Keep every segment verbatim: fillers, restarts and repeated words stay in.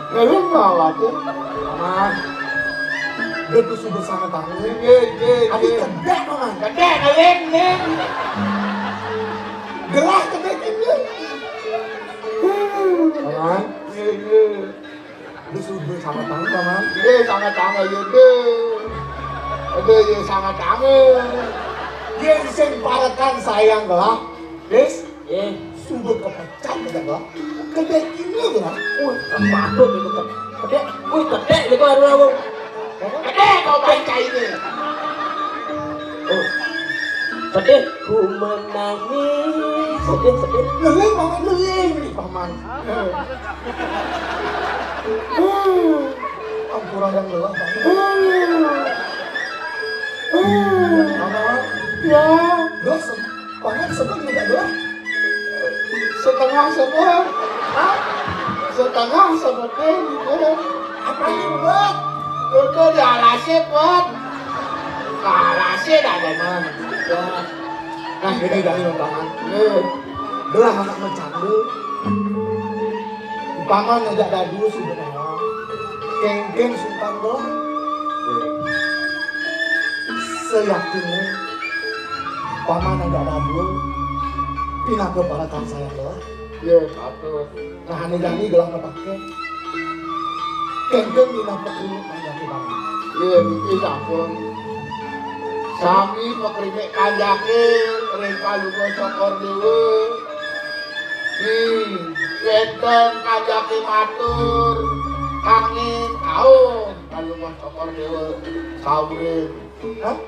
Ngelung mawat ya. Paman. Dia tuh sudah sangat tanggung. Iya, iya, iya. Tapi kedek, Paman. Kedek, ngelung, ngelung. Gelah kedek ini. Paman. Iya, iya. Dia sudah sangat tanggung, Paman. Iya, sangat tanggung, iya, deh. Aduh, iya, sangat tanggung. Dia sing parekan sayang gelah. Wis, eh, sudah kepecat udah gua. Kedek ini gua. Wih, patut itu kedek. Kedek, wih, kedek itu aduh aku. Kedek kau baca ini. Oh. Sedih, ku menangis. Sedih, sedih. Leleng, Paman, leleng. Paman. Ampura yang lelah, Paman. Paman. Ya. Dosa. Paman sebut juga doa. Setengah sebut. Hah? Setengah sebut, eh, gitu. Apa ini buat? Itu di alasnya buat. Alasnya dah, Paman. Ya. Nah, ini dari Paman. Nih. Belah anak mencandu. Umpama ngajak dadu si Benara. Kengkeng sumpang doang. Seyakinnya, umpama ngajak dadu, pindah ke baratan saya doang. Iya, patut. Nah, ane jani gelah mepake. Kengkeng pindah pekrinik panjake Paman. Iya, niki sampun. Sami pekrinik panjake ring Palungguh Cokor Dewa. Nih, wenten panjake matur, angin, aum, Palungguh Cokor Dewa, saurin. Hah?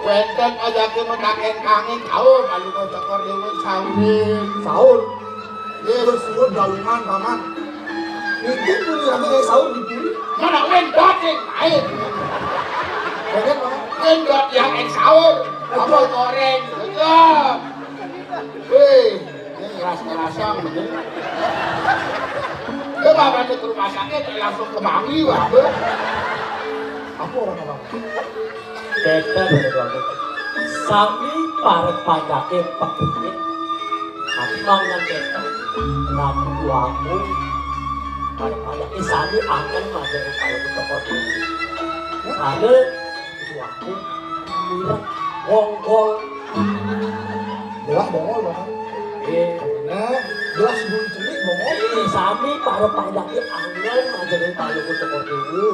Wenten panjake metaken angin, aum, Palungguh Cokor Dewa, saurin. Saur. Iya, bersuur galungan, Paman. Niki pun lagi kayak saur di kiri. Mana wendot yang lain? Wendot, Paman. Wendot yang eng saur. Apa goreng? Betul. Hei, ini ngeras-ngerasang, bener. Dia bakal ke rumah sakit, langsung ke Bangli, Pak. Apa orang, Abang? Beda dari aku. Sami parek panjake pekrinik. Tapi mangan keto. Tapi aku parek panjake sami angen mangan kalau ke toko dulu. Ada itu aku mirip wong-wong. Belah bongol, Bang. Eh, bener. Belah sebelum celik bongol. Eh, sami parek panjake angen mangan kalau ke toko dulu.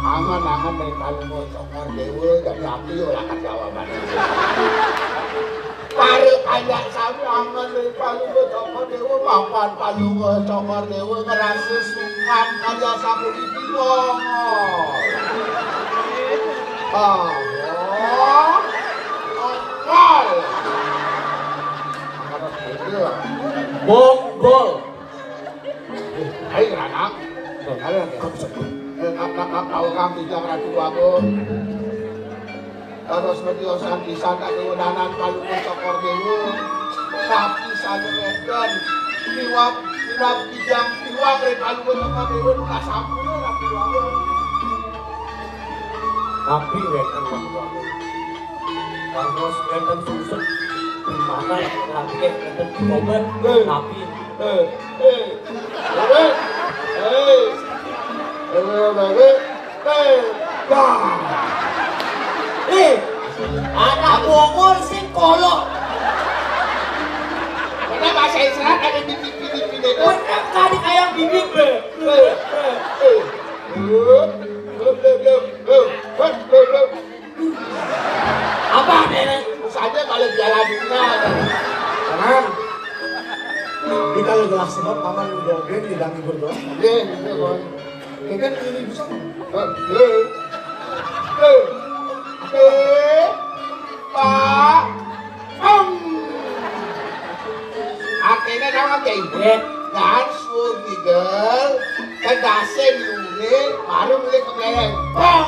Angen-angen ring Palungguh Cokor Dewa, dadi ati ora kajawaban. Parek panjak sami angen ring Palungguh Cokor Dewa, mapan Palungguh Cokor Dewa ngrasa sungkan kaya sapuniki, wong. Ah, wong. Ongkol. Bonggol. Hai, Ranang. Kalian ya? Eh, kak, kak, kak, kau kang tijang Ratu Agung. Terus mediosan pisan tak kewenangan Palungguh Cokor Dewa. Tapi saja wédon. Liwat, liwat tijang, liwat dari Palungguh Cokor Dewa, buka sampun, Ratu Agung. Tapi wédon, Ratu Agung. Terus wédon susut. Di mana ya? Tapi wédon di mobil. Eh. Tapi Eh, eh, eh, eh, eh, eh, eh, eh, dah. Eh, anak bongol sing kolok. Karena bahasa Israel ada bibit-bibit beda. Bener tadi kayak bibit, be. Eh, eh, eh. Eh, eh, eh, eh, eh, eh, eh, eh. Apa nih? Saja kalau Piala Dunia. Paman. Kita lagi gelah sebab Paman udah oke di dalam berdoa. Iya, iya, Bang. Kita ini bisa. Eh, eh. Eh, eh. Pak. Om. Artinya nama kayak ibu. Iya. Dan suruh tiga, kedase luwe, baru mulai kemeleng. Bang.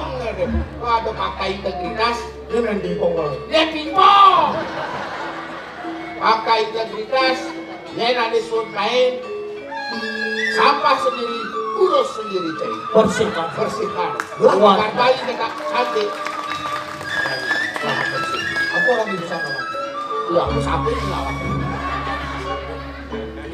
Waduh, kata integritas. Ini main pingpong, Bang. Dia pingpong. Pakai integritas, yen ane suwun kain, sampah sendiri, urus sendiri, Cai. Bersihkan. Bersihkan. Luar. Bukan bayi kita cantik. Apa orang itu sana, Bang? Ya, aku sampai ngelawan.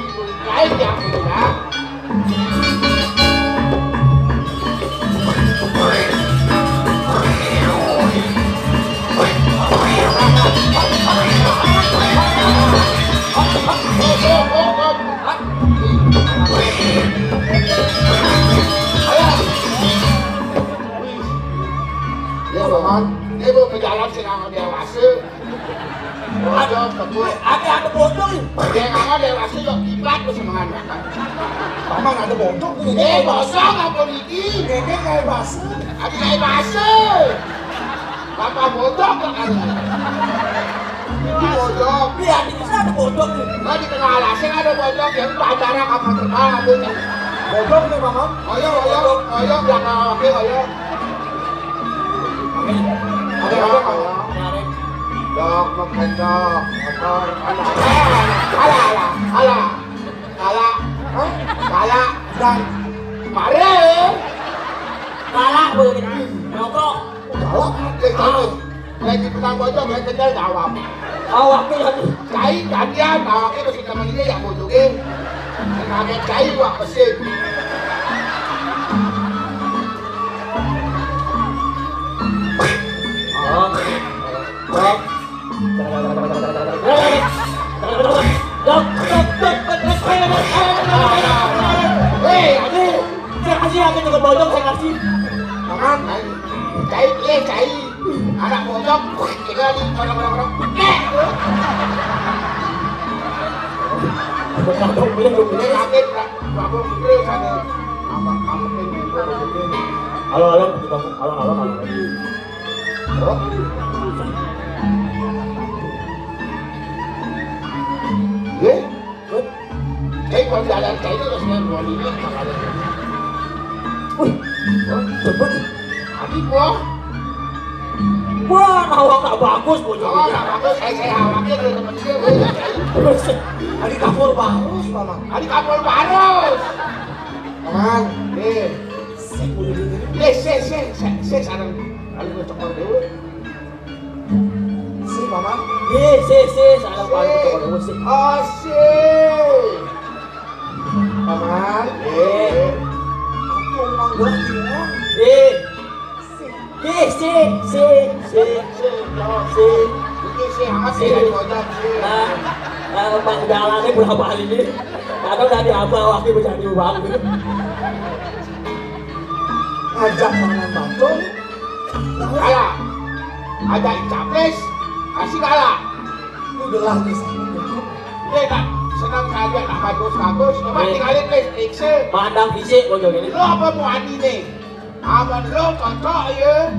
สี่หมื่น ไอ้ยังอยู่นะ Jalan sing ora déwasa. Bojog, kebut. Ada, ada bojog nih. Yang ora déwasa yo kibat wis mangan. Paman ada bojog nih. Eh, bosong apa niki? Ini kayak basa. Ada kayak basa. Bapak bojog kok kan. Ini bojog. Iya, di sana ada bojog nih. Nah, di tengah alasnya ada bojog, yang pacaran apa terbang ada nih. Bojog nih, Paman. Ayo, ayo, ayo, yang ngawake, ayo. Ada apa, Pak? Dok, mau kacau. Motor. Alah, alah, alah, alah. Alah. Hah? Alah. Dan kemarin. Alah, boleh kita. Rokok. Alah. Eh, kamu. Lagi tukang bojog, lagi kerja jawab. Awak tuh lagi. Cai, gantian, awaknya masih teman dia yang bojognya. Kaget cai, wah, mesin. Hei, aduh, saya kasih ya, kita bojog, saya kasih. Tangan, cai, iya, cai. Anak bojog, tinggal di orang-orang. Halo, halo, halo, halo, halo. Oh. Eh? Kayak kalau jalan kayak itu terus nggak mau lihat makanya. Wih, cepet. Tadi gua. Wah, awak nggak bagus, bojog. Oh, nggak bagus. Saya, saya awaknya dari temen dia. Tadi kapur barus, Paman. Tadi kapur barus. Paman, nih. Nih, sih, sih, sih, sih, sarang. Lalu gua cokor dulu. Si, Paman. Si, si, si, salah, Paman, betul, betul, si. Oh, si. Paman. Eh. Aku emang gua bingung. Si. Si, si, si, si. Si, oh, si. Ini si, apa si? Si. Nah, nah, Bang, jalannya berapa kali ini? Kadang dari abah waktu menjadi bang. Ajak mangan bacong. Kalah. Ajak capres, kasih kalah. Ini gelah nih, sama. Dia tak senang saja, tak bagus-bagus. Coba tinggalin, wis, periksa. Pandang fisik, bojog ini. Lo apa mau ani nih? Aman lo cocok ya.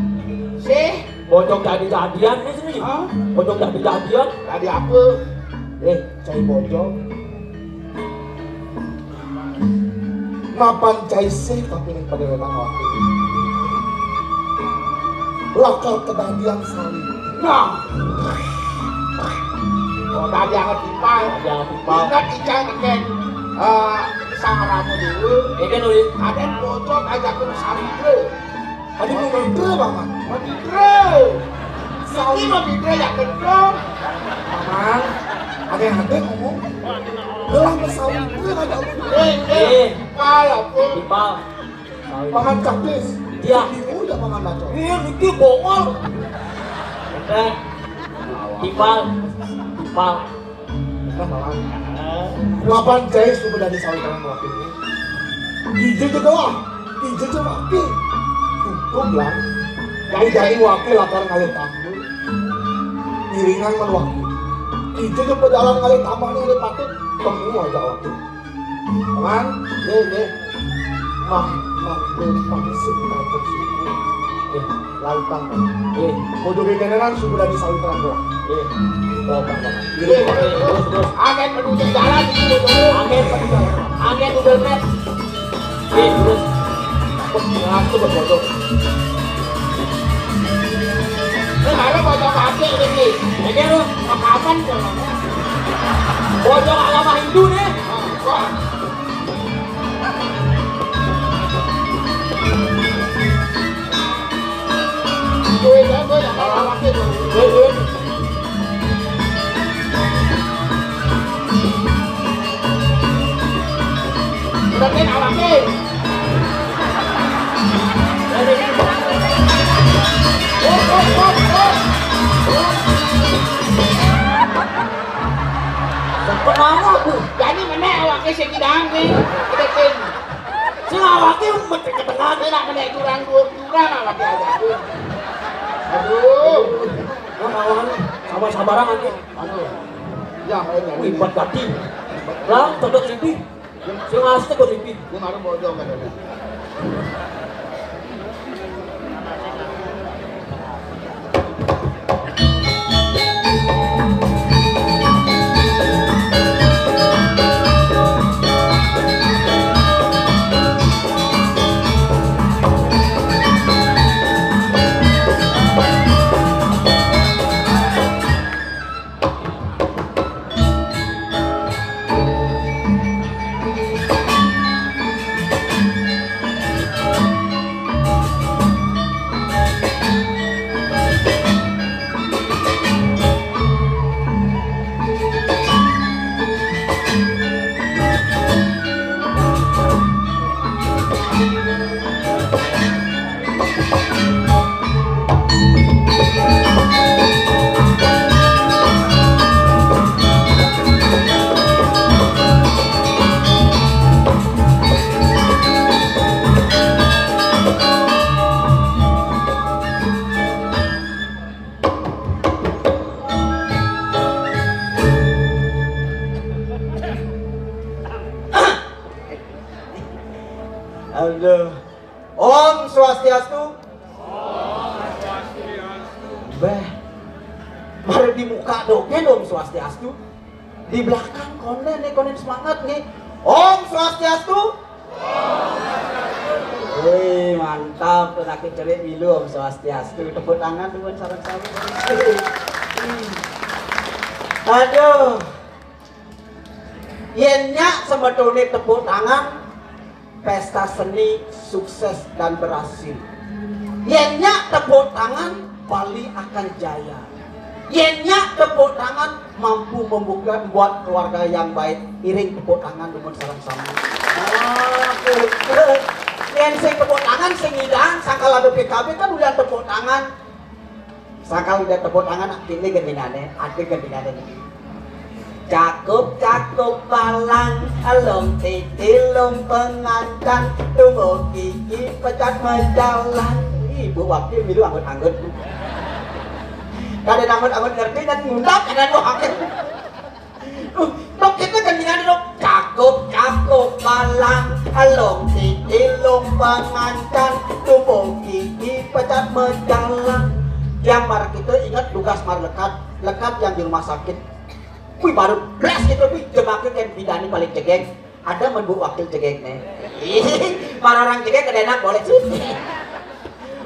Sih. Bojog jadi-jadian nih sini. Hah? Bojog jadi-jadian. Tadi apa? Eh, cai bojog. Mapan cai sih tapi ning pada wetang waktu. Lakar kedadian sawit. Nah. Oh, tadi anget ipal. Tadi anget ipal. Ingat ical neken, eh, sang ramu dulu. Ini kan udah. Ada bocor aja ke sawit dulu. Tadi mau mitra, Paman. Mau mitra. Sawi mau mitra ya gendong. Paman, ada yang ada ngomong. Gelah mesawi itu yang ada ngomong. Eh, eh, eh. Ipal, apa? Ipal. Paman Capis. Iya. Ibu udah Paman Bacor. Iya, itu bongol. Ipal. Ipal. Nah, Paman. Lapan jai suku dari sawi Paman wakil. Ije je gelah, ije je wakil. Untung lah. Dari-dari wakil lakar ngalih tambul. Ngiringan man wakil. Ije je pejalan ngalih tambah ni ada patut. Temu aja wakil. Paman, deh, deh. Mah, mah, deh, pangsit, pangsit. Deh. Lautang. Eh, kudu kekenenan suku dari sawi terang doang. Eh, lautang, Paman. Eh, terus, terus. Agen menuju jalan, gitu, terus. Agen menuju jalan. Agen Google Map. Eh, terus. Wah, itu berbodoh. Eh, ada bocah pakai ini. Ini lu rekaman, Paman. Bocah agama Hindu nih. Wah. Sempet mana aku? Jadi mana awaknya si Kidang nih? Kita tim. Sing awake metu ke tengah, nek menek kurang dua kurang awake aja. Aduh. Nah, kawan, sabar-sabaran nanti. Aduh. Ya, kayak wih, buat kaki. Lah, cocok sih. Sing asik kok iki. Gue ngarep bojong katanya. Aduh. Om Swastiastu. Beh, baru di muka dogén Om Swastiastu. Di belakang konen nih, konen semangat nih. Om Swastiastu. Wih, mantap tuh, laki cerik milu Om Swastiastu. Tepuk tangan dulu, sareng-sareng. Aduh. Yén nyak sebetulnya tepuk tangan, pesta seni sukses dan berhasil. Yén nyak tepuk tangan, Bali akan jaya. Yén nyak tepuk tangan, mampu membuka, membuat keluarga yang baik. Iring tepuk tangan dumun sareng sami. Nah, yén sing tepuk tangan sing ngidang, sangkal ada P K B kan udah tepuk tangan. Sangkal udah tepuk tangan, ini gendingané, ada gendingané nih. Cakup, cakup balang, elong titilung pengancan, tumbuh gigi pecat mejalan. Ibu wakil milu anggut-anggut. Kada anggut-anggut ngerti dan ngundang kada dua wakil. Uh, tok kita gendingan dok. Cakup, cakup balang, elong titilung pengancan, tumbuh gigi pecat mejalan. Yang mar kita ingat tugas mar lekat, lekat yang di rumah sakit. Wih, baru blas gitu, wih, jemaka kan bidan paling jegég. Ada men bu wakil jegég nih. Ih, mar orang jegég kada enak boleh sih.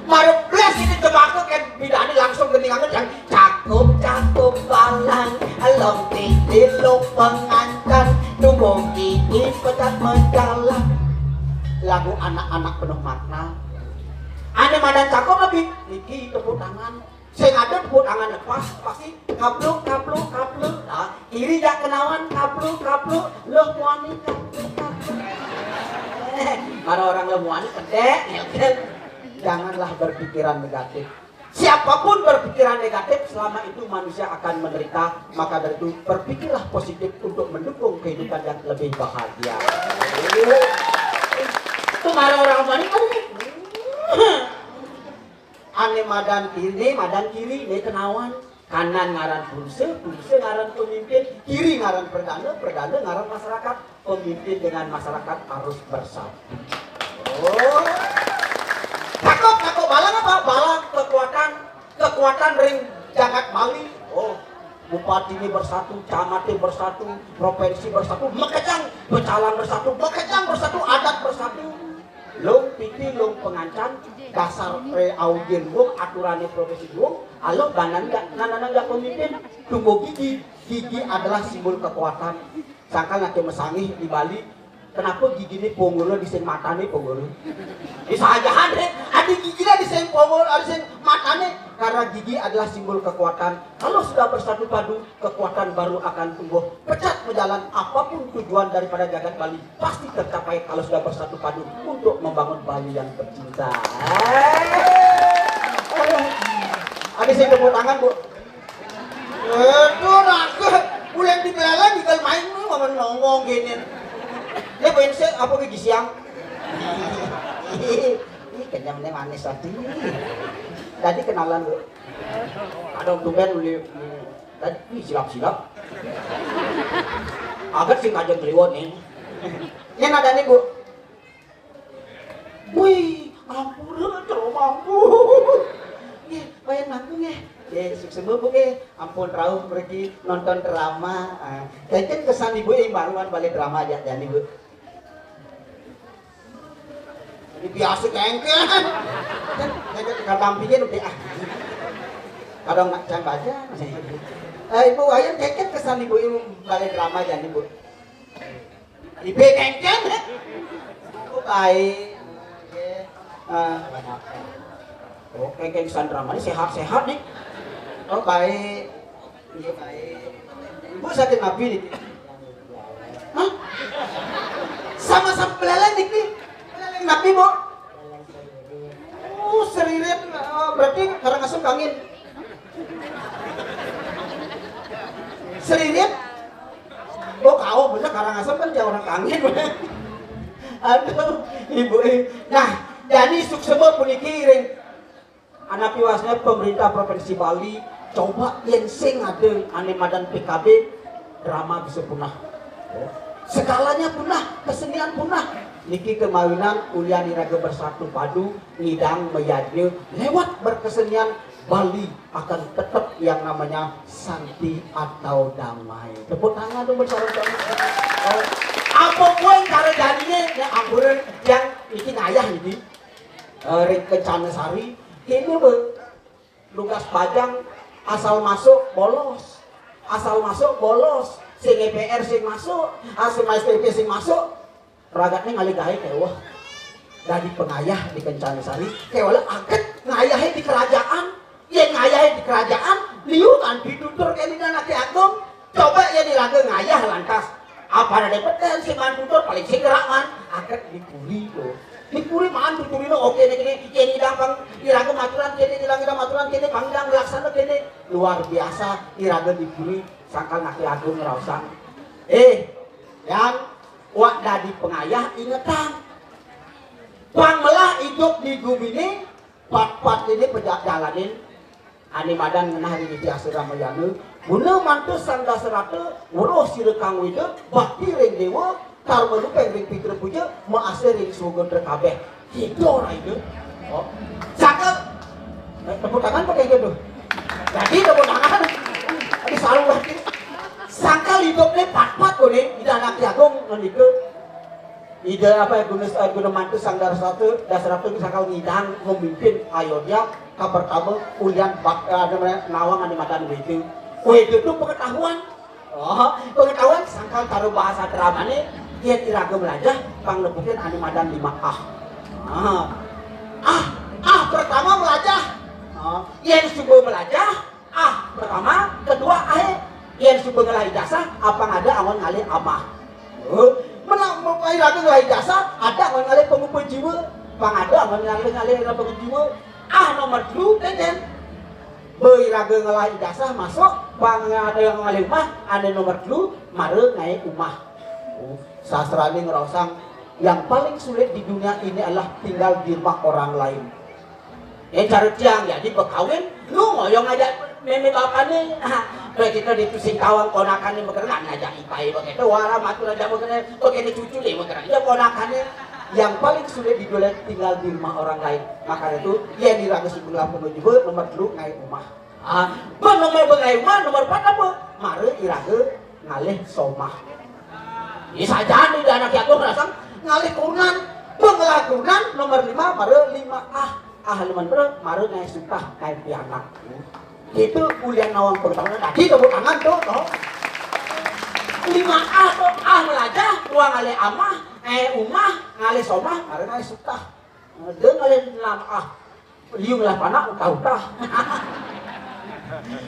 Mar blas ini jemaka kan bidan langsung gendingan yang cakup, cakup balang, elong titilung pengancan, tumbuh gigi pecat mejalan. Lagu anak-anak penuh makna. Ané madan cakup lebih, niki tepuk tangan. Sing ada tepuk tangan lepas, pasti kapluk, kapluk, kapluk. Nah, kiri jak kenawan, kapluk, kapluk, loh muani, kapluk, kapluk. Eh, para orang loh muani, kedek, ngél-ngél. Janganlah berpikiran negatif. Siapapun berpikiran negatif, selama itu manusia akan menderita. Maka dari itu, berpikirlah positif untuk mendukung kehidupan yang lebih bahagia. Itu para orang muani, aduh. Ané madan kiri, madan kiri, né kenawan. Kanan ngaran pursa, pursa ngaran pemimpin, kiri ngaran perdana, perdana ngaran masyarakat. Pemimpin dengan masyarakat harus bersatu. Oh. Takut, takut balang apa? Balang kekuatan, kekuatan ring jagat Bali. Oh, bupati ini bersatu, camat ini bersatu, provinsi bersatu, makejang pecalang bersatu, makejang bersatu, adat bersatu. Lung piti, lung pengancan, dasar, eh, aujin wong, aturané profesi wong, alo banan nggak, nanana nggak pemimpin, tumbuh gigi. Gigi adalah simbol kekuatan. Sangkal nak masangih di Bali, kenapa giginé punggur di sing matané punggur? Bisa aja ada, ada giginé di sing punggur, ada sing matané. Karena gigi adalah simbol kekuatan. Kalau sudah bersatu padu, kekuatan baru akan tumbuh. Pecat mejalan, apapun tujuan daripada jagat Bali, pasti tercapai kalau sudah bersatu padu untuk membangun Bali yang tercinta. Ada sing tepuk tangan, Bu. Aduh, raga. Bulan di Belanda tinggal main nih, mama nongkrong gini. Dia pengen se-, apa ke siang? Ini kenyamnya manis tadi. Tadi kenalan, Bu. Ada tumben uli, uli. Tadi, wih, silap-silap. Agat sing aja kliwon nih. Ini ada nih, Bu. Wih, ampun, terlalu mampu. Nggih, bayan mampu nggih. Nggih, sukses Bu nggih. Ampun rauh pergi nonton drama. Ah, kenten kesan Ibu ing baruan balik drama aja jani, Bu. Ini biasa kengken. Kan kengken tinggal tampilin udah ah. Kadang nak jam baca. Eh, Ibu, ayo kengken kesan Ibu, Ibu balik drama jani, Bu. Ibu kengken. Oh, baik. Oke. Ah, oke, kengken kesan drama ini sehat-sehat nih. Oh, baik. Iya, baik. Ibu sakit napi nih? Hah? Sama-sama peleleng nih. Peleleng napi, Bu? Oh, seririt. Oh, berarti Karangasem kangin. Seririt. Oh, kau bener Karangasem kan jauh orang kangin. Aduh, Ibu, eh. Nah, jadi suksema puniki ring Anak piwasnya pemerintah Provinsi Bali, coba yen sing ada ane madan P K B, drama bisa punah. Segalanya punah, kesenian punah. Niki kemawinan ulian iraga bersatu padu, ngidang mayadnya lewat berkesenian Bali akan tetap yang namanya santi atau damai. Tepuk tangan dong bersama-sama. Apa pun cara jadinya, ya ampun, yang iki ngayah ini. Eh, ring Kencana Sari, kene be, tugas bajang asal masuk bolos, asal masuk bolos, sing E P R sing masuk, ah, sing S T P sing masuk, ragatne ngalih gawe keweh. Dadi pengayah di Kencana Sari, kewala aget ngayahe di kerajaan. Yen ngayahe di kerajaan, liu kan pitutur kene anake agung. Coba yen iraga ngayah lantas. Apa ada peten sing man tutur paling sing gerak man. Aget dipuri to. Dipuri man tuturina oke nek kene yen idang pang iraga maturan kene, idang iraga maturan kene, pang idang laksana kene. Luar biasa iraga dipuri sangkal anake agung ngraosang. Eh, yan, wak dadi pengayah ingetang. Pang melah idup di gumine, pat-pat ini pejak jalanin. Ane madan ngenah ring Iti Asri Ramayana, guna mantu Sang Dasarata, weruh sira kang weda, bakti ring dewa, karma rupeng ring pitra puja, maasih ring swaga kabeh. Kita ora ida. Oh. Cakep. Eh, tepuk tangan pakai gitu. Jadi tepuk tangan. Adi saru lagi. Sangkal idupne pat-pat kone, Ida Anak Agung ngendika. Ida apa ya, guna, eh, guna mantu Sang Dasarata, Dasarata sangkal ngidang memimpin Ayodhya, ka pertama ulian bak-, eh, ada namanya nawang ane madan weda. Weda itu pengetahuan. Oh, pengetahuan sangkal karo bahasa dramane, yen iraga melajah, pang nepukin ane madan lima ah. Ah. Ah, ah pertama melajah. Ah, yen suba melajah, ah pertama, kedua ae. Yen suba ngelah ijazah, apa ngada angon ngalih amah. Oh, mena-, mena-, iraga ngelah ijazah, ada angon ngalih pengupa jiwa. Pang ada angon ngalih, ngalih pengupa jiwa. Ah nomor telu, kenten. Be iraga ngelah ijazah masuk, pang ada yang ngalih umah, ane nomor telu, mara ngae umah. Oh, sastrane ngraosang, yang paling sulit di dunia ini adalah tinggal di rumah orang lain. Eh, cara tiang jadi bekawin, lu ngoyong aja meme bapane. Baik kita ditu sing kawang konakane bekeran ngajak ipai begitu, wara matur aja bekeran, begitu cucu deh bekeran. Ya konakane yang paling sulit di dunia tinggal di rumah orang lain. Makanya itu, ya iraga suba ngelah pengupa jiwa nomor telu ngae umah. Ah, ben nomor be ngae umah, nomor pat apa? Mara iraga ngalih somah. Ini saja nih, anak jago merasa ngalih turunan. Be ngelah turunan, nomor lima, mara lima ah. Ah, lima mara, mara ngae sutah, ngae pianak. Itu ulian nawang pengetahuan. Tadi tepuk tangan tuh, toh. Lima ah tuh, ah melajah, uang ngalih amah, ngae umah, ngalih somah, mara ngae sutah. Dia ngalih enam ah. Liu ngelah panak, utah-utah.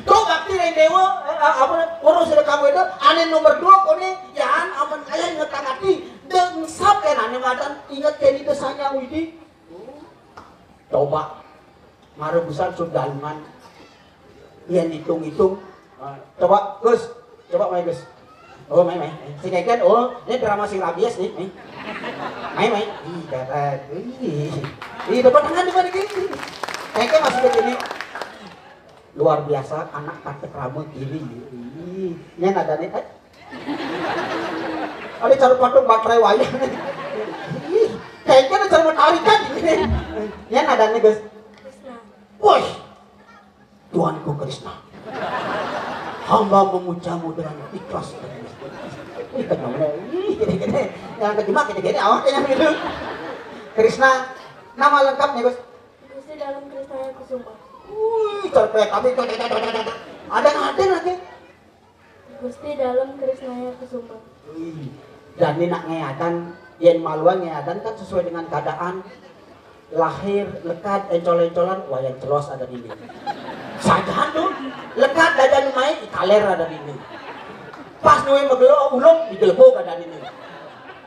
Tuh bakti ring dewa, eh, eh, apa, urus ring kamu itu, ane nomor dua kone, yan, amen kaya ngetang ati, dengsap kan ane madan, inget kene itu sanya widi. Coba, mara busan sudalungan, yan hitung-hitung, ah, coba, Gus, coba mai, Gus. Oh, mai, mai. Sing kengken, oh, ini drama sing rabies nih, mai. Mai, mai. Ih, dapat. Ih. Ih, dapat tangan di mana gini? Kayaknya masih begini. Luar biasa, anak tante krama gini. Ih, nya nadana, eh. Ada cara patung baterai wayang. Ih, kayaknya ada cara mau tarikan. Nya nadana, Gus. Krisna. Woi, Tuanku Krisna. Hamba memujamu dengan ikhlas. Ih, kenyang. Ih, gini-gini. Yang kedua gini-gini, awaknya gitu. Krisna, nama lengkapnya, Gus? Gusti Dalem Krisnaya Kusuma. Wih, cerpet tapi ada, ada lagi. Gusti Dalem Krisnaya Kusuma. Wih, dan ini nak ngayadan, yen maluan ngayadan kan sesuai dengan keadaan. Lahir, lekad, encol-encolan, wayan celos ada dini. Sajan tuh, lekad dadan main, ikaler ada dini. Pas nuwe megelo ulung, digelebok ada dini.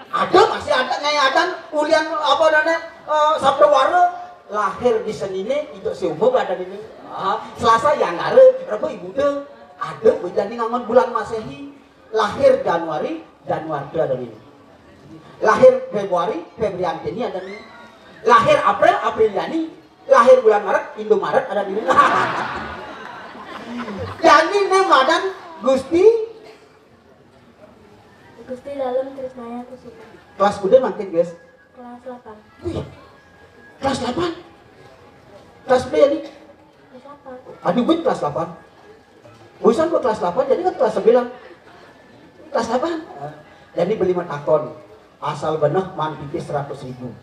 Ada, masih ada ngayadan, ulian apa namanya, eh, sabda wara, lahir di Senine, itu si umum ada dini. Ah, Selasa, Yanggara, Rebo, Ibuda. Ada, bejani ngangon bulan Masehi. Lahir Januari, Januarda ada dini. Lahir Februari, Febriantini ada dini. Lahir April, Apriliani. Lahir bulan Maret, Indomaret ada dini. Jadi ini madan Gusti. Gusti Dalem Krisnaya Kusuma. Kelas udah makin, guys. Kelas delapan. Wih, kelas delapan? Kelas B ya, nih? Kelas delapan. Aduh, gue kelas delapan. Busan gue kelas delapan, jadi kan kelas sembilan. Kelas delapan. Jadi beli matakon. Asal beneh man pipis seratus ribu.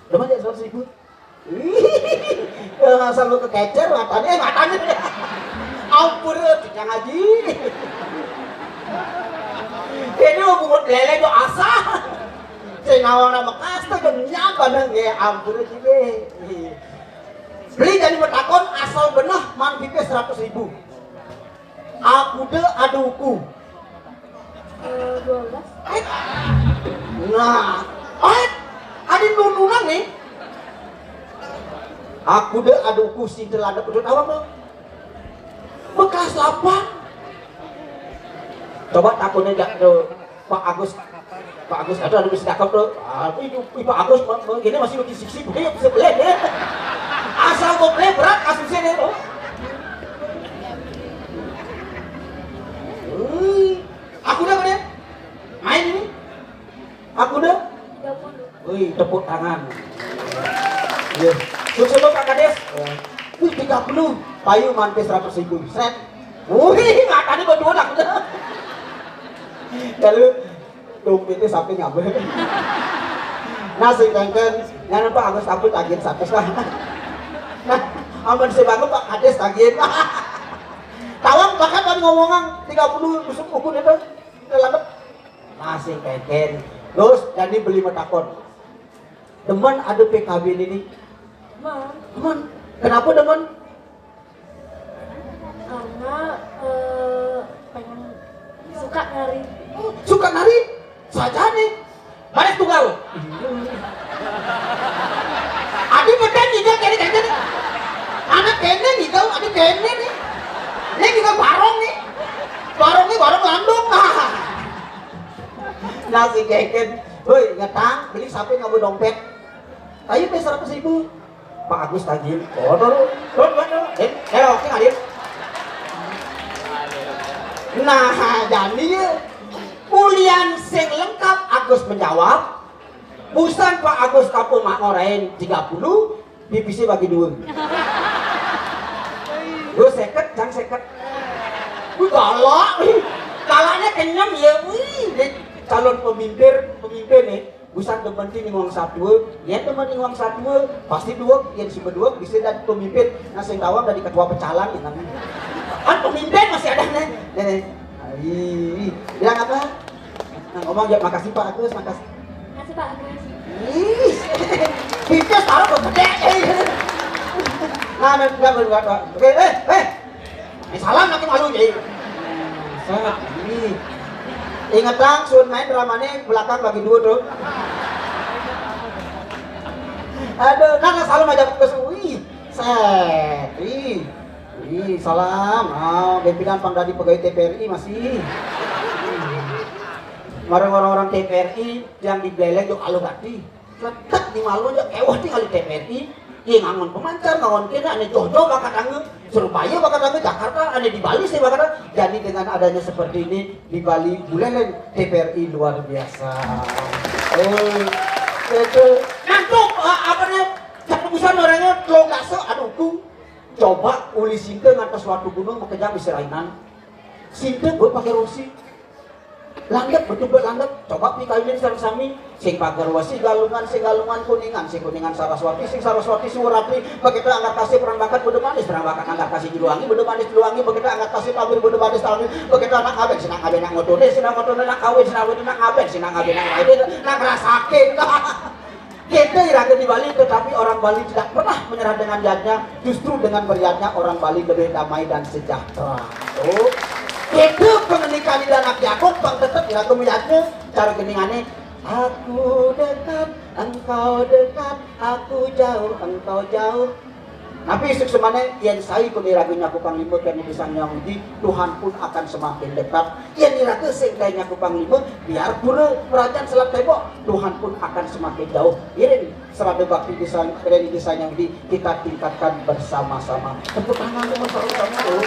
Demen ya seratus ribu? Ih, asal lu kekecer, matanya, eh, matanya. Ampun, Kang Haji. Ini mau bungut lele do asal. Saya nawang nama kasta, jam nyapa, neng? Ya ampun, Haji, deh. Beli jadi matakon asal beneh man pipis seratus ribu. Aku de ada uku. Eh, dua belas. Eh. Nah, eh, ada nununan nih. Aku de ada uku sintel ada pedut awak tuh. Bekas lapan. Coba takutin jak tuh Pak Agus. Pak Agus, aduh, aduh, mesti cakep tuh. Ah, itu, itu Pak Agus, Pak, Pak, ini masih lagi siksi, dia bisa beli ya. Asal gue beli berat kasusnya nih. Oh. Wih, aku udah nih. Main ini. Aku udah. Wih, tepuk tangan. Iya. Sukses lo, Pak Kades. Wih, tiga puluh. Payu mantis seratus ribu. Set. Wih, matanya berdua dah. Lalu dompetnya sampai ngambil. Nah, sing kengken, jangan lupa Agus Kaput agen satu lah. Nah, aman si bangun Pak Kades agen. Tawang bahkan kan ngomongan tiga puluh busuk ukun itu. Kita lambat. Nah, sing kengken. Terus, jadi beli matakon. Demen ada P K B ini. Demen. Demen. Kenapa demen? Karena, eh, pengen suka nari. Suka nari? Saja nih. Baris tunggal. Adi beden nih, kene, kene. Anak kene nih, adi kene nih. Ini juga barong nih. Barong nih, barong landung. Nasi keken. Hoi, ngetang, beli sapi nggak mau dompet. Ayo, seratus ribu. Pak Agus tagih. Oh, tuh, tuh, tuh, tuh, tuh. Eh, eh, oke, Adit. Nah, jadi ya, ulian sing lengkap Agus menjawab. Busan Pak Agus kapung mak ngorain tiga puluh, pipisnya bagi dua. Gue seket, jang seket. Gue galak. Galaknya kenyang ya, wih. Dia calon pemimpin, pemimpin nih. Busan demen ti ning wong satua, yen demen ning wong satua, pasti dua, yen si berdua bisa jadi pemimpin. Nah, sing tawang dari ketua pecalang ya, kan? Kan pemimpin masih ada nih. Nih, nih. Ih, bilang apa? Nah, ngomong ya, "Makasih, Pak Agus, makasih." Makasih, Pak Agus. Ih, pipis taruh ke gede. Nah, nah, enggak, enggak, enggak. Oke, eh, eh. Eh, salam lagi malu, jadi. Set, ini. Inget, Bang, sun main dramanya belakang bagi dua tuh. Aduh, nah, nah, salam aja ke sui. Set, ih. Ih, salam. Ah, pimpinan pang dari pegawai T V R I masih. Orang-orang T V R I yang di Belek yuk alu gati. Tetep di malu aja, kewah tinggal di T V R I. Iya, ngangon pemancar, ngangon kene, ane Jojo bakat angge, Surabaya bakat angge, Jakarta, ane di Bali sih bakat angge. Jadi dengan adanya seperti ini di Bali, buleleng T V R I luar biasa. Oh, itu ngantuk, eh, apa namanya? Satu busan orangnya lo gak se, aduh ku. Coba uli sinte ngantos suatu gunung makejang bisa rainan. Sinte buat pakai rosi. Landep, betul buat landep. Coba pikayunin sareng sami. Sing pagar wesi Galungan, sing Galungan Kuningan, sing Kuningan Saraswati, sing Saraswati Suratri. Begitu angkat kasih perang bakat, bedu manis perang bakat, angkat kasih juluangi, bedu manis juluangi. Begitu angkat kasih tabir, bedu manis tabir. Begitu anak ngaben, sinang ngaben nak ngotone, sinang ngotone nak kawin, sinang ngotone nak ngaben, sinang ngaben nak kawin, nak ngerasakin. Kita iraga di Bali, tetapi orang Bali tidak pernah menyerah dengan yadnya. Justru dengan beryadnya orang Bali lebih damai dan sejahtera. Oh. Kita pengendikan di anak Yakub, bang tetep iraga meyadnya. Cara geningane, aku dekat, engkau dekat, aku jauh, engkau jauh. Tapi isuk semane, yen sai kone iraga nyaku panglima kene bisa nyauji, Tuhan pun akan semakin dekat. Yen iraga sing kae nyaku panglima, biar pura kerajaan selat tembok, Tuhan pun akan semakin jauh. Iring serada bakti desa, religi desa nyauji, kita tingkatkan bersama-sama. Tepuk tangan dulu sama-sama.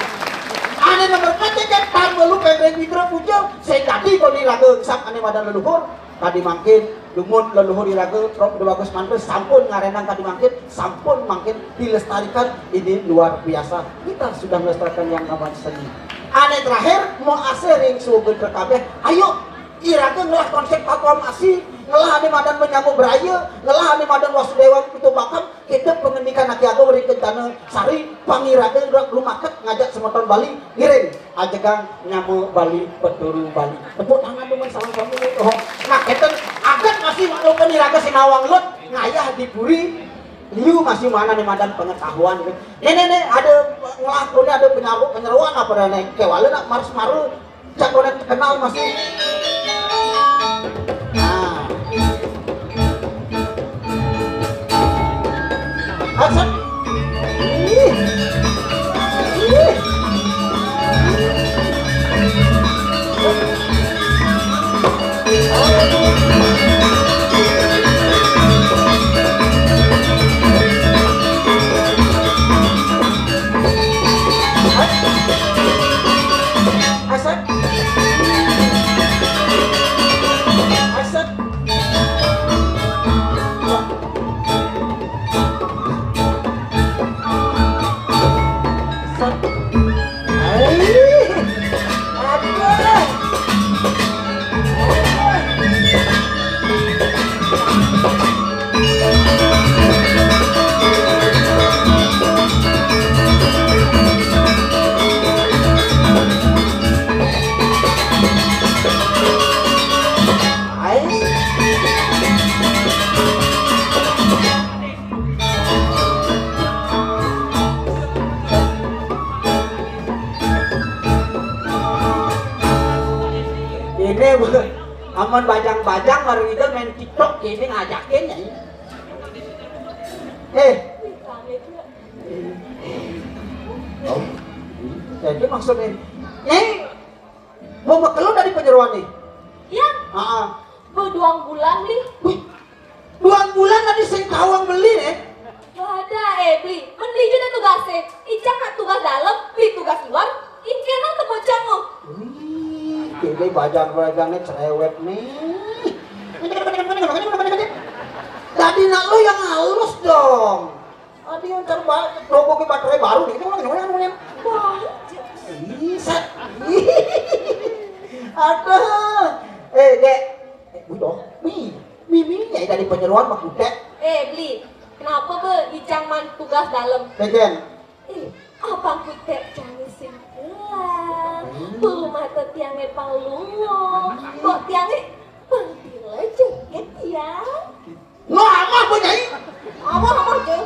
Ane nomor ketiga, tambah lu pemreng mitra puja, sing dadi kone iraga ngesap ane madan leluhur. Tadi mangkin, dumun leluhur iraga, Prof Dewangga Sumantri sampun ngarenang tadi mangkin, sampun mangkin dilestarikan, ini luar biasa. Kita sudah melestarikan yang namanya seni. Ane terakhir, mau asih ring suwun kabeh. Ayo, iraga ngelah konsep Pakuan Asih, ngelah ane madan menyambut beraya, ngelah ane madan Wasudewa Pitu Pakam, kita pengendikan Aki Agung ring Kencana Sari, pangiraga lumaket ngajak semeton Bali, ngiring. Ajegang nyama Bali, peturu Bali. Tepuk tangan dong, salam sambut. Oh, nah, keten aget masih maklum iraga sinawang lut, ngayah di puri, liu masih mana nih madan pengetahuan gitu. Nih, nih, nih, ada ngelakuin, ada penyaru, penyeruan apa dah nih? Kewala nak maru-maru, cak orang terkenal masih. Nah. Action. Ih. Ih. Action. Action. Ini amun bajang-bajang baru itu main TikTok, ini ngajakin ya. Eh. Oh. Jadi maksudnya, Nyai, mau makeluh dari penyeruan nih? Ya. Ah, Beduang bulan, Bli. Wih, duang bulan tadi sing kawang beli nih. Wadah, eh, Bli. Men Bli juga tugasnya. Ijang nak tugas dalam, Bli tugas luar. Ikena tepuk jango. Wih, ini bajang-bajangnya cerewet nih. Tadi nak lu yang halus dong. Tadi yang terbaik, robokin baterai baru nih. Kita ulang, ulang, ulang. Wah, set. Aduh. Eh, Dek. Eh, udah. Mi, mi, mi, ya dari penyeruan mah kutek. Eh, Bli, kenapa be ijang man tugas dalam? Kegen. Eh, apa kutek jangan sing pulang? Hmm. Belum ada tiangnya pang lungo. Kok tiangnya pang tila jengket ya? Nah, amah be, Nyai. Amah, amah, Ceng.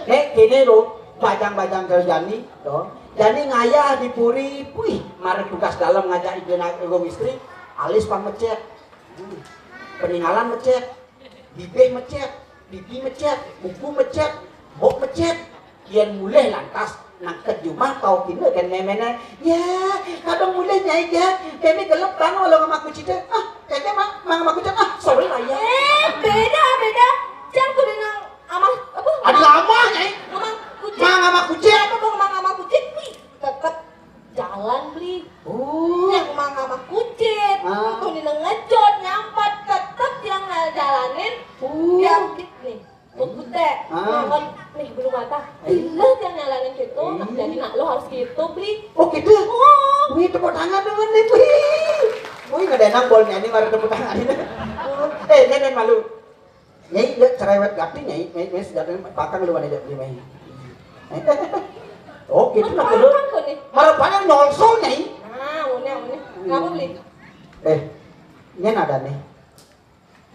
Nek, kene lo, bajang-bajang kerjani, to. Jani ngayah di puri, puih, mari tugas dalam ngajak ide nak, ego istri, alis pang mecet. Hmm. Peninggalan mecet, bibih mecet, pipi mecet, buku mecet, bok mecet. Yen mulih lantas nang ke jumah tau kina kan memene. Ya, kadang mulih Nyai ya. Meme gelep bang walau sama aku cita. Ah, kayaknya mang, mang sama aku cita. Ah, sorry lah ya. Eh, beda, beda. Jangan kudu nang amah, apa, Ah. Nonton nih bulu mata. Gila yang nyalain gitu. Iya. Jadi nak lo harus gitu, Bli. Oh gitu? Oh. Wih, tepuk tangan dulu nih, wih. Wih, nggak ada enak bol nyanyi, mari tepuk tangan ini. Eh, nenek malu. Nyai, ya, cerewet gati, nyai, nyai, nyai, sejatinya bakal lu ada di nyai. Oh, gitu lah, dulu. Bakal tuh nih. Malah banyak nyolsol, nyai. Ah, unik, unik. Kenapa, Bli? Eh, ini ada nih.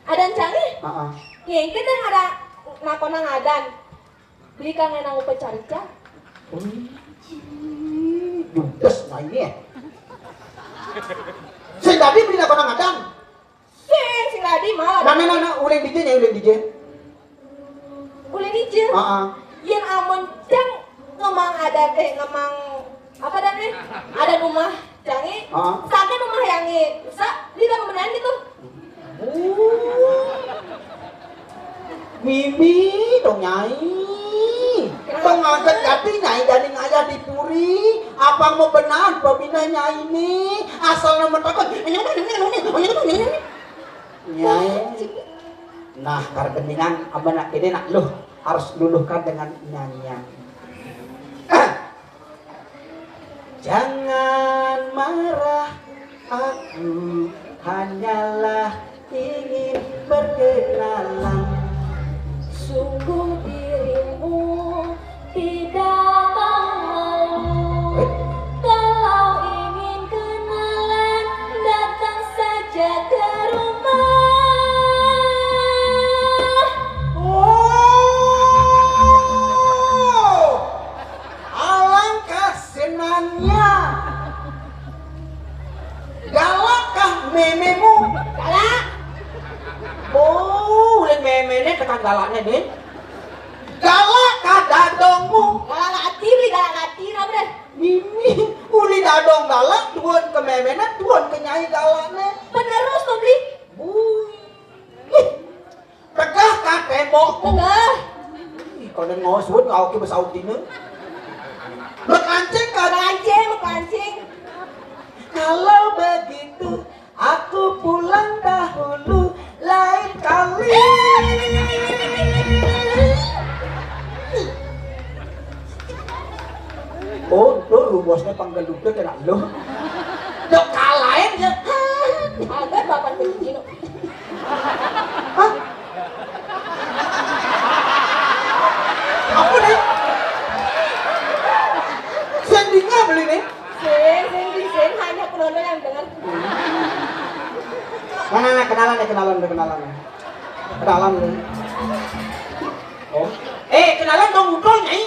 Ada canggih? Heeh. Nyengke deh ada nakona ngadan. Beli kang enang upa carica. Wih, judes nah ini ya. Sing tadi beli nakona ngadan. Sing, sing tadi malah. Nah, nah, nah, nah, uleng dije nya, uleng dije. Uleng dije? Heeh. Yen amun cang ngemang ada, eh, ngemang apa dan, eh? Ada rumah canggih. Heeh. Sana rumah yang sa, di dalam beneran gitu. Mimi dong, Nyai. Tong ngajak jati, Nyai, dari ngayah di puri. Apa mau benar pembina Nyai ini? Asal nama takut. Nyai. Nah, karena nak, apa nak ini nak luh, harus luluhkan dengan nyanyian. Jangan marah, aku hanyalah ingin berkenalan. Sungguh dirimu tidak tahu malu. Eh? Kalau ingin kenalan, datang saja ke rumah. Oh, alangkah senangnya. Galakkah mememu? Galak. Oh, ulin memene tekan galaknya nih. Galakkah dadongmu? Galak ati, beli galak ati, apa deh? Ini, uli dadong galak, tuan ke memene, tuan ke nyai galaknya. Penerus tuh, beli. Bui. Tegah ka tembok. Tegah. Ih, kalau ngosut ngau ke besaut dina. Berkancing ka kancing, kancing. Kalau begitu, aku pulang dahulu, lain kali. Oh, tuh rumusnya panggeluda kena lo. Dok kalain ya. Agak bapak begini. Hah? Apa nih? Sendingnya beli nih. Sing, sing, sing, sing, hanya penonton yang dengar. Mana, mana, kenalan ya, kenalan, kenalan. Kenalan nih. Oh. Eh, kenalan dong, udah, Nyai.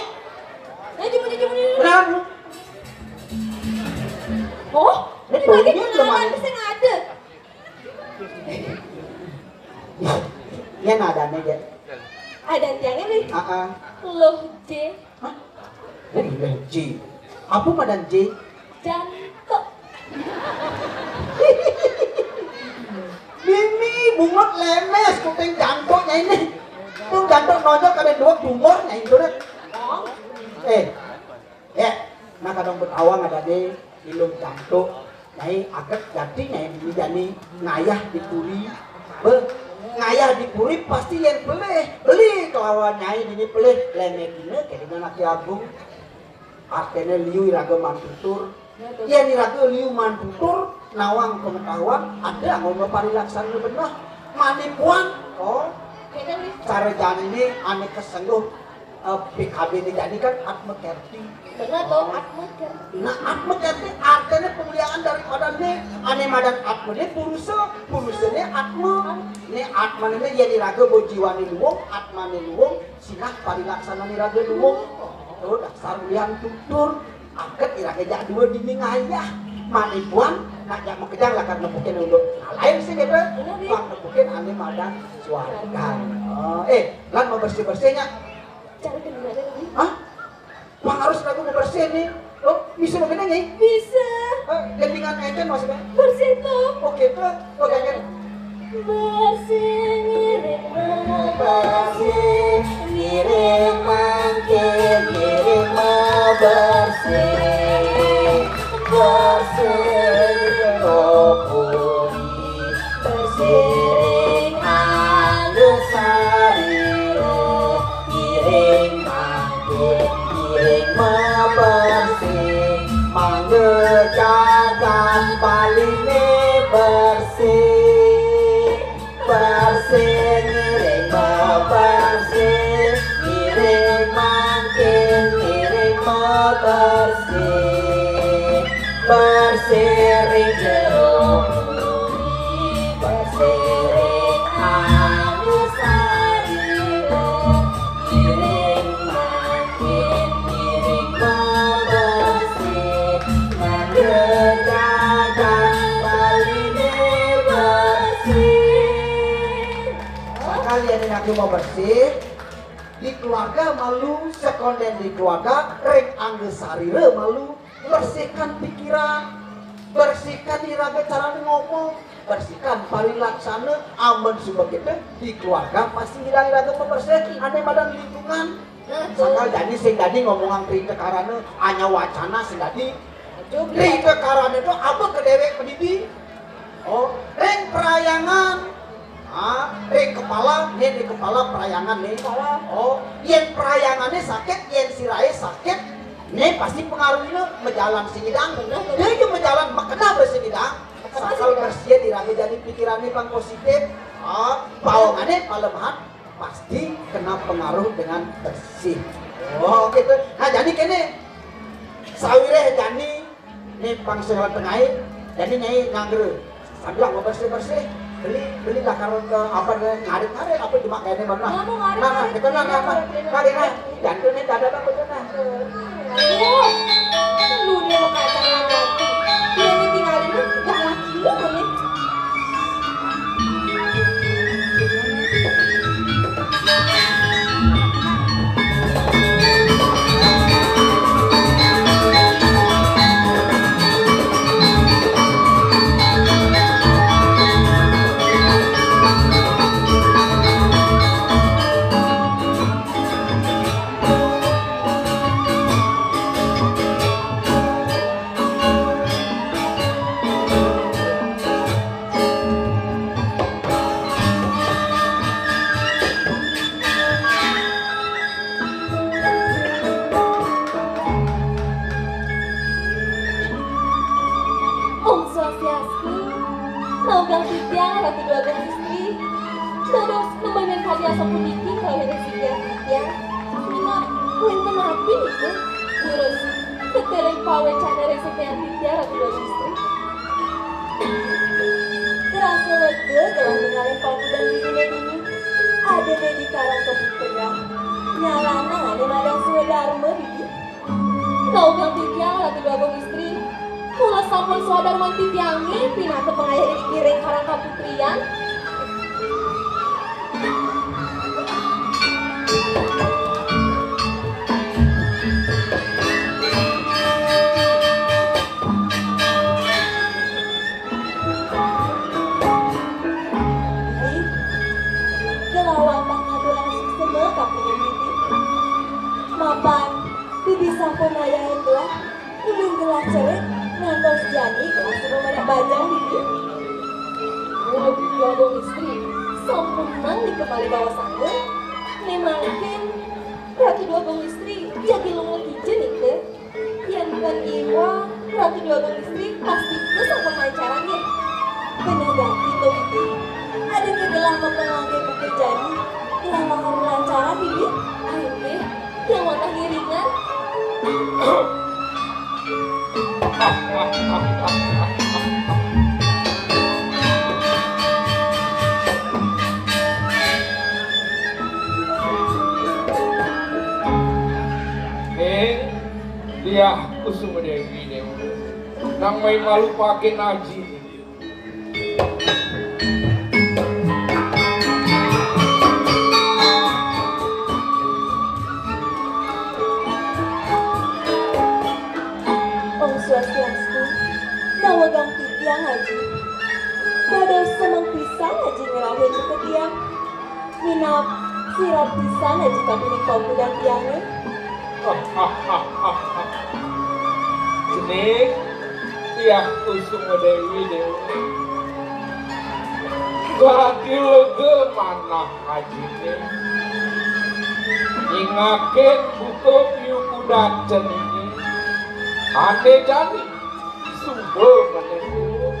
Nah, cuma, cuma, cuma. Kenalan lu. Oh, ini lagi kenalan, sing ada. Ya, nadanya aja. Ada tiangnya nih. Ah, ah. Loh, J. Hah? Loh, J. Apa madan J? Jantok. Mimi, bungut lemes, kuping jantoknya ini. Tuh jantok nonjol kada dua tumornya itu deh. Oh. Eh, ya, nah kadang bertawang ada deh, ilung jantok. Nyai aget jati nyai bini jani ngayah di puri. Beh, ngayah di puri pasti yang pelih, pelih kelawan nyai bini pelih. Lene dina kene laki agung. Artene liu iraga mantutur. Yen iraga liu mantutur, nawang pengetahuan, ada anggo parilaksana beneh. Manipuan, oh, cara jani ini ane kesengguh, eh, P K B ini jani kan Atma Kerti. Benar toh, Atma Kerti. Nah, Atma Kerti artinya pemuliaan daripada ini, ane madan Atma ini purusa, purusa ini Atma. Ini Atma ini ya diraga bo jiwane luwung, Atmane luwung, sinah parilaksana iraga luwung. Oh, dasar ulian tutur. Aget iraga jak dua dini ngayah. Manipuan, nak jak makejang lakar nepukin unduk. Nah, lain sih gitu. Bang nepukin ane madan suarga. Oh, eh, lan mau bersih-bersihnya. Cari kendala lagi. Hah? Bang harus lagu mau bersih nih. Oh, bisa mau kena nih? Bisa. Eh, gendingan aja maksudnya. Bersih tuh. Oke tuh. Oke kan. Bersih ngiring bersih, ngiring mangkir, ngiring bersih, bersih kopuri, bersih ring anggo sarira, ngiring Bersih, bersih ring jero bumi, bersih ring anu sarira, ngiring makin ngiring bebersih, negeri jagat Bali bersih. Sakalian ngaku mau bersih, di keluarga malu, sekonden di keluarga, ring angga sarira malu, bersihkan pikiran, bersihkan iraga cara ngomong, bersihkan parilaksana, amun suba kita di keluarga pasti ngidang iraga pembersih, ane madan lingkungan. Sakal jani sing dadi ngomongang Tri Tekarana, anya wacana sing dadi. Tri Tekarana itu apa ke dewek pendidik? Oh, ring perayangan. Ah, ring kepala, nih ring kepala perayangan nih. Kepala. Oh, yen perayangannya sakit, yen sirahe sakit, nih pasti pengaruhnya majalan sing idang. Bener, bener. Dia aja majalan, makena bersih idang. Makena sakal sing idang. Bersih diraga jadi pikirannya pang positif. Ah, bawangannya palemahan pasti kena pengaruh dengan bersih. Oh, gitu. Nah, jadi kene. Sawireh jani Nih pang sing tengai, jani nyai nganggur. Sambil mau bersih-bersih, beli, beli lah kalau ke apa, ngarit-ngarit apa cuma kayaknya mana. Nah, nah, nah, itu nah, nah, nah, nah, nah, nah, jantung nih dada bang, betul nah. Aduh, lu nih mau kacang hati. Dia nih tinggalin lu, gak laki lu nih. Om Swastiastu, naugang titiang Ratu Dwagung Istri, dados nembénin kadi asapuniki kalawinan titiang. Minab wénten napi nika? Durus, tetiring pawécana ring sekian titiang Ratu Dwagung Istri. Rasa lega telah ningalin pamudan didine dini. Ada Dedi Karang Keputrian. Nyalana ane madan swadarma didi. Kaugang titiang Ratu Dwagung Istri. Mula sampun swadarman titiange pinaka pangayah ring Karang Kaputrian. Ih, gelah wantah ngaturang suksma ka Bibi. Mapan, Bibi sampun ngayahin gelah, ulun gelah cerik, ngantos jani gelah suba madak bajang, Bibi. Ratu Dwagung Istri, sampunang nika malih baosana. Mangkin Ratu Dwagung Istri jagi lunga kija nika. Yen ten iwang, Ratu Dwagung Istri pasti sampun lancaran nggih. Beneh gati to, Bibi. Ada ké gelah mapanganggé buka jani, gelah lakar lancaran, Bibi. Ayo nggih, tiang wantah ngiringan. Ning, Diah Kusuma Dewi, Dewi. Nang mai malu pakai naji. Om Swastiastu, nawegang titiang Aji. Dados semeng pisan Aji ngrauhin ka tiang. Minab sira pisan Aji kapining paukudan tiange. Cening, Diah Kusuma Dewi, Dewi. Dadi lega manah ajine. Nyingakin buka piukudan ceningé. Ane jani suba maning.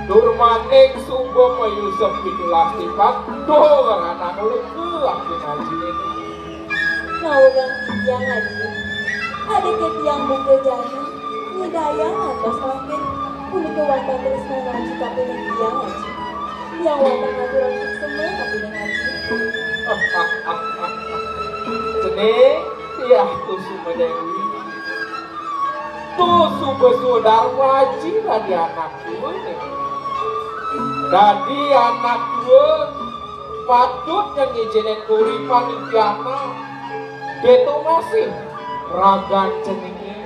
Tur maning suba mayusa pitulas tipat. Duh, ranang lega akin ajine. Nawegang titiang, Aji. Adi ké tiang buka jana, nyidayang ngantos mangkin, punika wantah tresna Aji kapining tiang, Aji. Tiang wantah ngaturang suksma kapining Aji. Cening, Diah Kusuma Déwi. Tuh suba sudarma Aji dadi anak tua né. Dadi anak tua patut nyén ngijinin uripan pianak. Ditu masih ragan ceningé.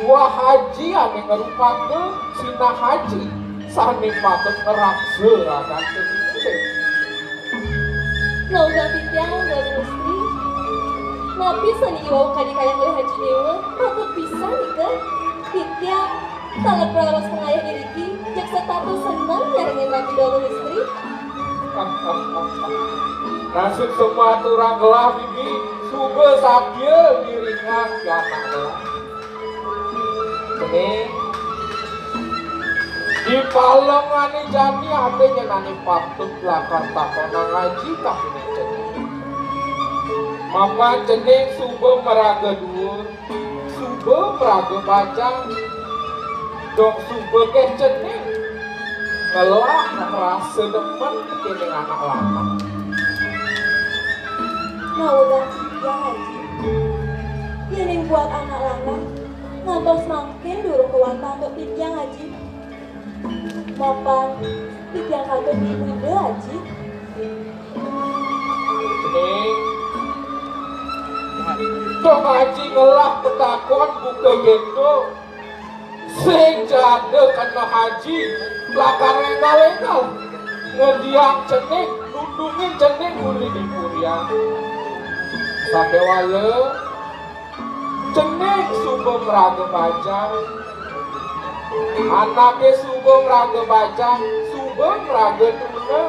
Buah Aji ané ngrupaka sinah Aji sané patut ngraksa ragan ceningé. Napi sané iwau kadi kayang olih Aji Déwa, patut pisan nika. Titiang taler praros pangayah iriki, jeg setata seneng nyarengin Ratu Dara Istri. Nah, suksma aturang gelah, Bibi, suba sadia ngiringang pianak gelah. Cening, di palengané jani ada nyén ané patut lakar takonang Aji kapining cening. Mapan cening suba maraga duur, suba maraga bajang, dong suba ké cening ngelah rasa demen kéning anak lanang. Nah, ulah titiang, Aji. Yéning buat anak lanang, ngantos mangkin durung kawantah antuk titiang, Aji. Mapan titiang katut diuda, Aji. Cening, dong Aji ngelah patakon buka kéto. Sing ja ada keneh Aji lakar énggal-énggal ngediang cening, nundungin cening uli di purian. Sakéwala cening suba maraga bajang. Anaké suba maraga bajang, suba maraga tuna,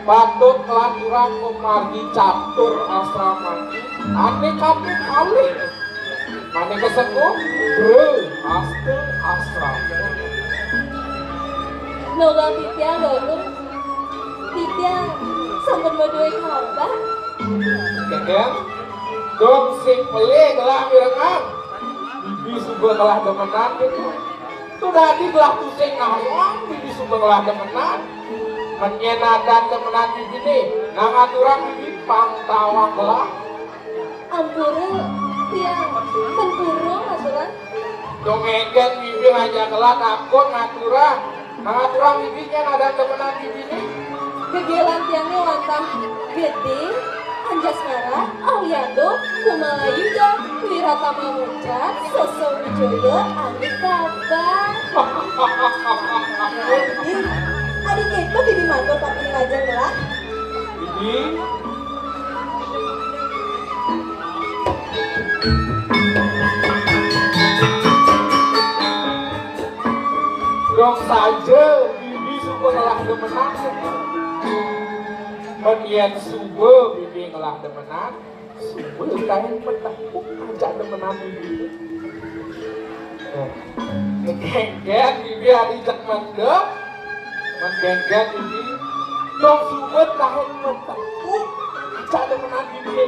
patut nglanturang pamargi catur asramané. Ané kate kalih. Ané kasekum, Bra Hasta Asrama. Nulung titiang, Dong. Titiang sampun madué kabar. Kénkén, dong sing pelih gelah mirengang. Bibi suba ngelah demenan kéto. Tuh dadi gelah tusing nawang, Bibi suba ngelah demenan. Men nyén adan demenan Bibiné, nah ngaturang Bibi pang tawang gelah. Ampura, tiang, ten purun ngaturang. Dong éngkén Bibi ajak gelah takon ngaturang. Nah, ngaturang Bibi nyén adan demenan Bibiné. Gegelan tiangé wantah Gedé, Anjasmara, Aliando, Kumalayuda, Wiratama Muncrat, Sesa Wijaya, Amit Kabang. Adi kéto Bibi matur tapi ngajeng gelah. Bibi. Dong saja Bibi suba ngelah demenan. Men yén suba Bibi ngelah demenan, suba kain petepuk ajak demenan Bibi. Nah, kénkén Bibi adi jak mendem, men kénkén Bibi, dong suba kain petepuk ajak demenan Bibi.